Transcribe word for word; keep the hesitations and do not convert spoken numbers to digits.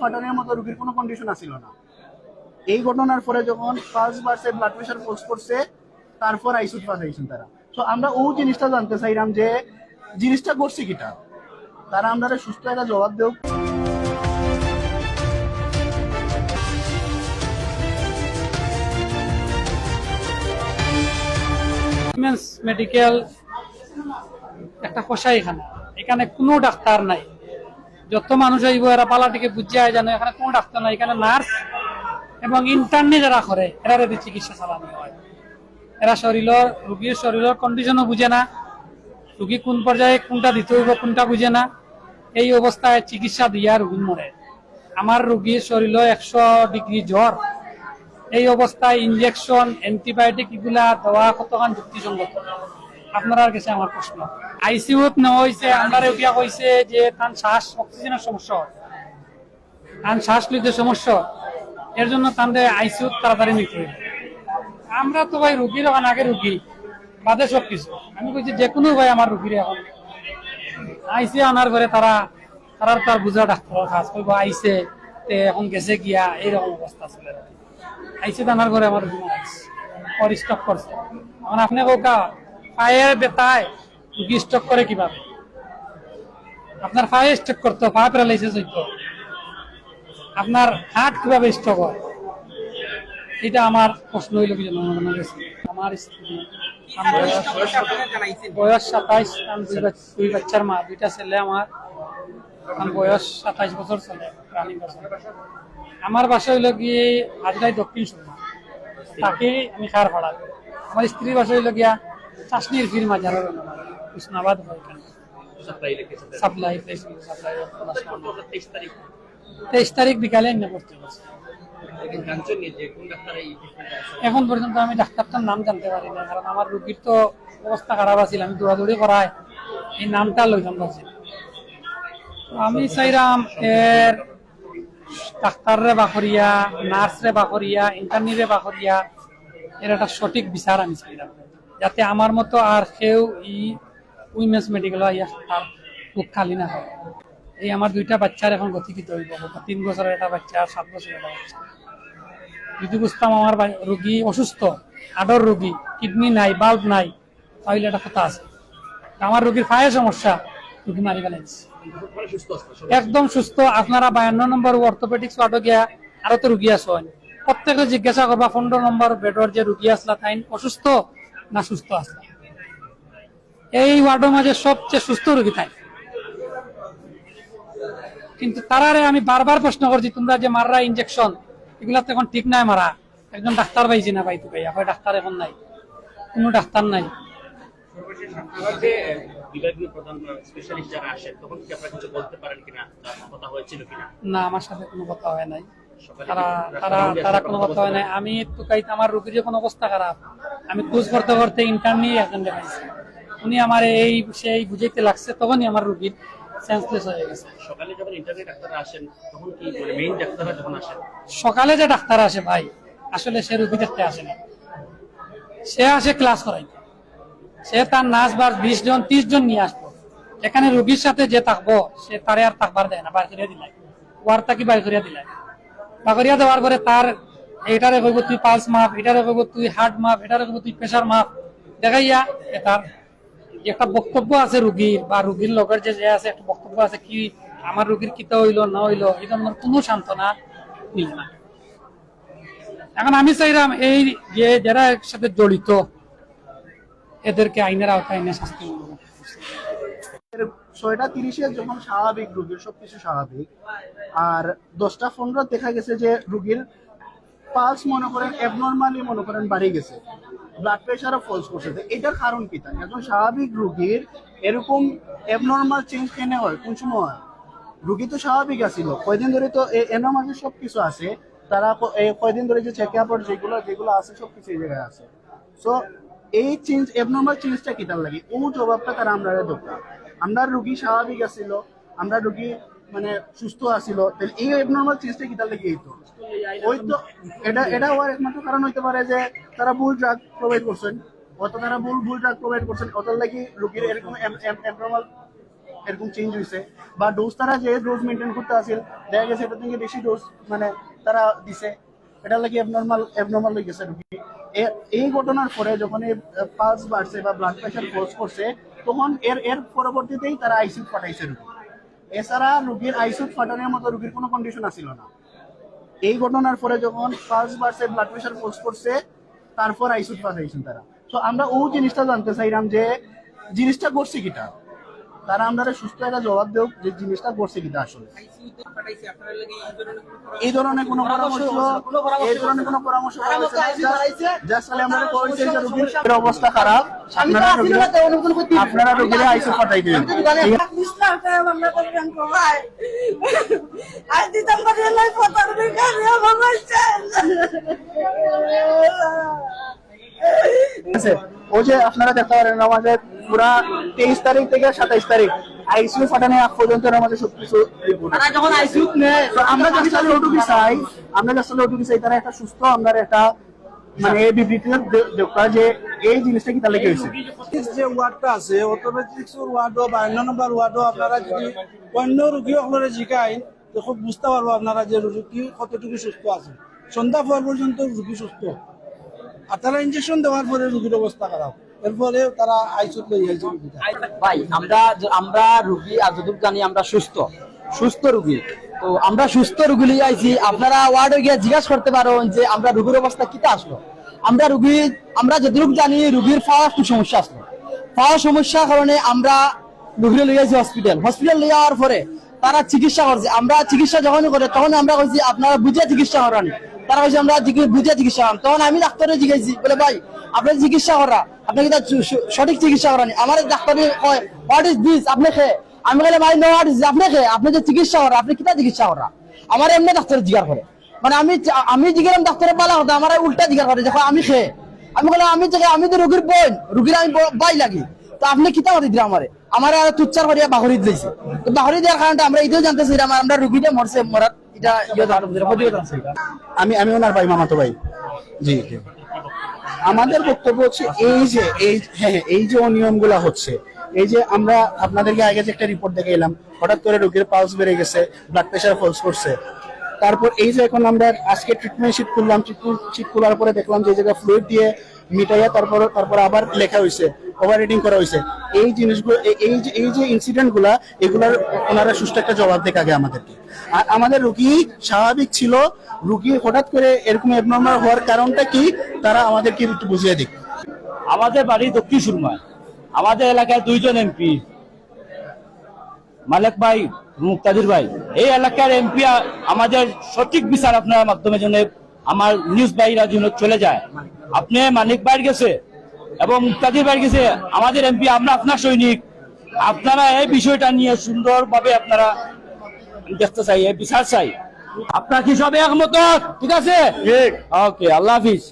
পাঠানের মতো রুগীর কোনো কন্ডিশন আছিল না। এই ঘটনার পরে যখন পালস বাড়ছে, ব্লাড প্রেশার ফলস করছে, তারপর আইসিইউত পাঠাইছেন তারা। তো আমরা ওই জিনিসটা জানতে চাইলাম যে জিনিসটা করছে কিটা, তারা আমরা সুস্থ একটা জবাব দেব। উইমেন্স মেডিকেল একটা কষাইখানা, এখানে কোনো ডাক্তার নাই। যত মানুষ আইব, এরা পালাটিকে বুঝিয়া আয় জানো, এখানে কোনো ডাক্তার নাই, এখানে নার্স এবং ইন্টার্নি যারা করে, এরারে দিয়ে চিকিৎসা চালানো হয়। এরা শরীরর, রুগীর শরীরর কন্ডিশনও বুঝে না, রুগী কোন পর্যায়ে কোনটা দিতে হইব, কোনটা বুঝে না। এই অবস্থায় চিকিৎসা দিয়া রুগী মরে। আমার রুগীর শরীরও একশো ডিগ্রি জ্বর, এই অবস্থায় ইনজেকশন, অ্যান্টিবায়োটিক এগুলা দেওয়া কতখান যুক্তিসঙ্গত? আপনারার কাছে আমার প্রশ্ন। আইসিইউত নেওয়া হয়েছে, আমরা উঠিয়া কইছে যে তার শ্বাস, অক্সিজেনের সমস্যা হয়, তার শ্বাস নিতে সমস্যা হয়, এর জন্য তাদের আইসিইউত তাড়াতাড়ি নিতে হবে। আমরা তো ভাই রুগীর ওখানে আগে রুগী, বাদে সব কিছু। আমি কইছি যে কোনো ভাই আমার রুগীর এখন আইসি আনার পরে তারা, তারার তার বুঝা ডাক্তারের কাজ করবো, আইসে, তে এখন গেছে গিয়া, এইরকম অবস্থা চলে। আইসি আনার পরে আমার রুগী মারা গেছে, ওর স্ট্রোক করছে। এখন আপনি কউকা, পায়ে বেতায় রুগী স্ট্রোক করে কিভাবে? আপনার পায়ে স্ট্রোক করতো, পা প্যারালাইসিস হইতো, আপনার হার্ট কিভাবে স্ট্রোক হয়? এটা আমার প্রশ্ন হইল কি জনগণের কাছে। আমার স্ত্রী, আমার বয়স সাতাইশ, আমি দুই বাচ-, দুই বাচ্চার মা, দুইটা ছেলে আমার। আমার বয়স সাতাইশ বছর চলে, রানিং বছর। আমার বাসা হইল কি হাজরাই দক্ষিণ সুরমা, তাকে আমি খার ফাড়া। আমার স্ত্রীর বাসা হইল গিয়া চাষনির ফির মাজার, হুসনাবাদ হয় এখানে। Supply electricity. Supply, supply. তেইশ তারিখ। তেইশ তারিখ বিকালে এনে ভর্তি করছে। এখন পর্যন্ত আমি ডাক্তারটার নাম জানতে পারি না, কারণ আমার রুগীর তো অবস্থা খারাপ আছিল, আমি দৌড়াদৌড়ি করায় এই নামটা লইতাম পারছি না। তো আমি চাইলাম এর ডাক্তাররে বাকরিয়া, নার্সরে বাকরিয়া, ইন্টার্নিরে বাকরিয়া, এর একটা সঠিক বিচার আমি চাইলাম, যাতে আমার মতো আর কেউ এই উইমেন্স মেডিকেল আইয়া তার বুক খালি না হয়। এই আমার দুইটা বাচ্চার এখন গতি কিতা হইব, তিন বছরের একটা বাচ্চা আর সাত বছরের একটা বাচ্চা। যদি বুঝতাম আমার বা-, রুগী অসুস্থ, হার্টর রুগী, কিডনি নাই, বাল্ব নাই, তাহলে একটা কথা আছে। আমার রুগীর পায়ে সমস্যা, রুগী মারি ফেলাইছে। একদম সুস্থ। আপনারা বায়ান্ন নম্বর অর্থোপেডিক্স ওয়ার্ডো গিয়া আরো তো রুগী আছইন, প্রত্যেকে জিজ্ঞাসা করবা পনেরো নম্বর বেডর যে রুগী আসলা তাইন অসুস্থ না সুস্থ আসলা। এই ওয়ার্ডর মাঝে সবচেয়ে সুস্থ রুগী তাইন। কিন্তু তারারে আমি বারবার প্রশ্ন করছি, তোমরা যে মাররা ইনজেকশন, এগুলা তো এখন ঠিক নাই মারা। একজন ডাক্তার পাইছি না, পাইতে পাই, এখন ডাক্তার এখন নাই, কোনো ডাক্তার নাই। না, আমার সাথে কোনো কথা হয় নাই। তারা, তারা, তারা কোনো কথা হয় নাই। আমি তো কাইতে আমার রুগীর যখন অবস্থা খারাপ, আমি খোঁজ করতে করতে ইন্টার্নি একজন দেখাইছি, উনি আমার এই সেই বুঝাইতে লাগছে, তখনই আমার রুগীর সেন্সলেস হয়ে গেছে। সকালে যখন ইন্টার্নি ডাক্তার আসেন, তখন কি, মানে, মেইন ডাক্তাররা যখন আসেন? সকালে যে ডাক্তার আসে ভাই, আসলে সে রুগী দেখতে আসে না, সে আসে ক্লাস করাইতে। সে তার নার্স বা বিশ জন, ত্রিশ জন নিয়ে আসবো। এখানে রুগীর সাথে যে থাকবো, সে তারে আর থাকবার দেয় না, বার করিয়া দিলাই, ওয়ার্ড থাকি বার করিয়া দিলাই। বার করিয়া দেওয়ার পরে তার এটারে কইব তুই পালস মাপ, এটারে কইব তুই হার্ট মাপ, এটারে কইব তুই প্রেশার মাপ, দেখাইয়া এটার একটা বক্তব্য আছে রুগীর বা রুগীর লগর যে, যে আছে একটা বক্তব্য আছে কি আমার রুগীর কিতা হইলো না হইলো, এই ধরনের কোনো সান্ত্বনা মিলে না। এখন আমি চাইলাম এই যে যারা এর সাথে জড়িত এদেরকে আইনের আওতায় এনে শাস্তি মনে করতে। ছয়টা তিরিশে যখন স্বাভাবিক, রুগীর সবকিছু স্বাভাবিক, আর দশটা পনেরো দেখা গেছে যে রুগীর পালস মনে করেন অ্যাবনর্মালি মনে করেন বাড়ি গেছে, ব্লাড প্রেশারও ফলস করছে। তো এটার কারণ কিতা? একজন স্বাভাবিক রুগীর এরকম অ্যাবনর্মাল চেঞ্জ কেন হয়, কোন সময় হয়? রুগী তো স্বাভাবিক আছিল, কয়দিন ধরে তো এ-, এনার মাঝে সবকিছু আছে। তারা ক-, এই কয়দিন ধরে যে চেক আপর যেগুলো, যেগুলো আছে সবকিছু এই জায়গায় আছে। সো এই চেঞ্জ, অ্যাবনর্মাল চেঞ্জটা কিতার লাগি? ও জবাবটা তারা আমরারে দরকার। আমরা রুগী স্বাভাবিক আছিল, আমরা রুগী মানে সুস্থ আছিল, তাহলে এই অ্যাবনর্মাল চেঞ্জটা কিতার লাগি হইতো? ওই তো এটা, এটা হওয়ার একমাত্র কারণ হইতে পারে যে তারা ভুল ড্রাগ প্রোভাইড করছেন, অত তারা ভুল, ভুল ড্রাগ প্রোভাইড করছেন, অতার লাগি রুগীর এরকম অ্যাব-, অ্যাব-, অ্যাবনর্মাল এরকম চেঞ্জ হয়েছে, বা ডোজ তারা যে ডোজ মেনটেন করতে আছিল, দেখা গেছে এটা থেকে বেশি ডোজ মানে তারা দিছে, এটা লাগি অ্যাবনর্মাল অ্যাবনর্মাল হয়ে গেছে রুগী। এ- এই ঘটনার পরে যখন এই পালস বাড়ছে বা ব্লাড প্রেশার ফলস করছে, তখন এর এর পরবর্তীতেই তারা আইসিউ পাঠাইছে রুগী। এছাড়া রুগীর আইসিউ পাঠানোর মতো রুগীর কোনো কন্ডিশন আছিল না। এই ঘটনার পরে যখন পালস বাড়ছে, ব্লাড প্রেশার ফলস করছে, তারপর আইসিউ পাঠাইছেন তারা। তো আমরা ও জিনিসটা জানতে চাইলাম যে জিনিসটা ঘটছে কিটা, তারা আমরা সুস্থ একটা জবাব দেব যে জিনিসটা ঘটছে কিটা আসলে। এই ধরনের কোনো পরামর্শ, এই ধরনের কোনো পরামর্শ করা হয়েছে না। জাস্ট খালি আমরা কইছি যে রুগীর অবস্থা খারাপ, আপনারা রুগীরা, আপনারা রুগীরা আইসিউ পাঠাই দিন। ঠিক আছে? আজ দিতাম পারি নাই, ফটো বেকার আমার বাচ্চা। আছে। ওই যে আপনারা দেখতে পারেন, আমাদের পুরা তেইশ তারিখ থেকে সাতাইশ তারিখ আইসিইউ পাঠানো আগ পর্যন্ত আমাদের সবকিছু রিপোর্ট। তারা যখন আইসিইউ নেয়, তো আমরা জাস্ট খালি ওটুকু চাই, আমরা জাস্ট খালি ওটুকু চাই, তারা একটা সুস্থ, আমরা একটা মানে এই বিবৃতি দে-, দেওয়া যে এই জিনিসটা কিতার লাগি হয়েছে। যে ওয়ার্ডটা আছে, অর্থোপেডিক্সের ওয়ার্ডও বা অন্য নম্বর ওয়ার্ডও আপনারা যদি অন্য রুগী অকলরে জিকাইন, তো খুব বুঝতে পারবো আপনারা যে রুগী কতটুকু সুস্থ আছে। সন্ধ্যা পর পর্যন্ত রুগী সুস্থ, আর তারা ইঞ্জেকশন দেওয়ার পরে রুগীর অবস্থা খারাপ, এরপরে তারা আইসিইউত লই আইছে রুগীটা। ভাই, আমরা য-, আমরা রুগী আর যতটুকু জানি আমরা সুস্থ, সুস্থ রুগী। তো আমরা সুস্থ রুগী লই আইছি, আপনারা ওয়ার্ডে গিয়া জিজ্ঞাসা করতে পারেন যে আমরা রুগীর অবস্থা কিতা আসলো। আমরা রুগী, আমরা যতটুকু জানি রুগীর পাওয়ার একটু সমস্যা আসলো, পাওয়ার সমস্যার কারণে আমরা রুগীরে লই আইছি হসপিটাল। হসপিটাল লই আওয়ার পরে তারা চিকিৎসা করছে। আমরা চিকিৎসা যখনই করে তখন আমরা কইছি, "আপনারা বুঝিয়া চিকিৎসা করানি।" তারা কইছে, "আমরা জিকি-, বুঝিয়া চিকিৎসা করানি।" তখন আমি ডাক্তারে জিজ্ঞাসি, বলে, "ভাই, আপনি চিকিৎসা করা, আপনি কিতা সু-, সু-, সঠিক চিকিৎসা করানি?" আমার ডাক্তারে কয়, "What is this? আপনি খে?" আমি কইলাম, "I know what is this, আপনি খে? আপনি যে চিকিৎসা করা, আপনি কিতা চিকিৎসা করা?" আমার এমনি ডাক্তারে জিজ্ঞাসা করে। মানে আমি, আমি জিজ্ঞাসা ডাক্তারে বালা কথা, আমার উল্টা জিজ্ঞাসা করে, "দেখো আমি খে?" আমি বললাম, "আমি যে, আমি তো রুগীর বোন, রুগীর আমি ব-, ভাই লাগি, তো আপনি কিতা কথা দিলেন আমারে?" আমারে আর তুচ্ছার করিয়া বাহরি দিয়েছে। তো বাহরি দেওয়ার কারণে আমরা এটাও জানতে চাই, আমার, আমরা রুগীটা মরছে, মরার এটা ইয়ে জানতে চাই, প্রতিবেদন চাই। আমি, আমি ওনার ভাই, মামাতো ভাই। জি, জি। আমাদের বক্তব্য হচ্ছে এই যে, এই, হ্যাঁ, হ্যাঁ, এই যে অনিয়মগুলা হচ্ছে, এই যে আমরা আপনাদেরকে আগে যে একটা রিপোর্ট দেখাইলাম, হঠাৎ করে রোগীর পালস বেড়ে গেছে, ব্লাড প্রেশার ফলস করছে, তারপর এই যে এখন আমরা আজকে ট্রিটমেন্ট শিট খুললাম, ট্রিটমেন্ট শিট খোলার পরে দেখলাম যে এই জায়গায় ফ্লুইড দিয়ে মিটাইয়া তারপর, তারপর আবার লেখা হয়েছে, ওভার রিডিং করা হয়েছে। এই জিনিসগুলো, এই, এই যে, এই যে ইনসিডেন্টগুলা, এগুলার ওনারা সুষ্ঠু একটা জবাব দেখ আগে আমাদেরকে। আর আমাদের রুগী স্বাভাবিক ছিল, রুগী হঠাৎ করে এরকম অ্যাবনর্মাল হওয়ার কারণটা কি, তারা আমাদেরকে একটু বুঝিয়ে দিক। আমাদের বাড়ি দক্ষিণ সুরমায়, আমাদের এলাকায় দুইজন এমপি, মালেক ভাই, মুক্তাদির ভাই, এই এলাকার এমপি। আমাদের সঠিক বিচার আপনার মাধ্যমে জন্য আমার নিউজ ভাইরা যেন চলে যায়। আপনি মানিক ভাইয়ের গেছে এবং মুক্তাদির ভাইয়ের গেছে, আমাদের এমপি, আমরা আপনার সৈনিক, আপনারা এই বিষয়টা নিয়ে সুন্দরভাবে আপনারা, আমি দেখতে চাই, এই বিচার চাই। আপনারা কি সব একমত? ঠিক আছে, ওকে, আল্লাহ হাফিজ।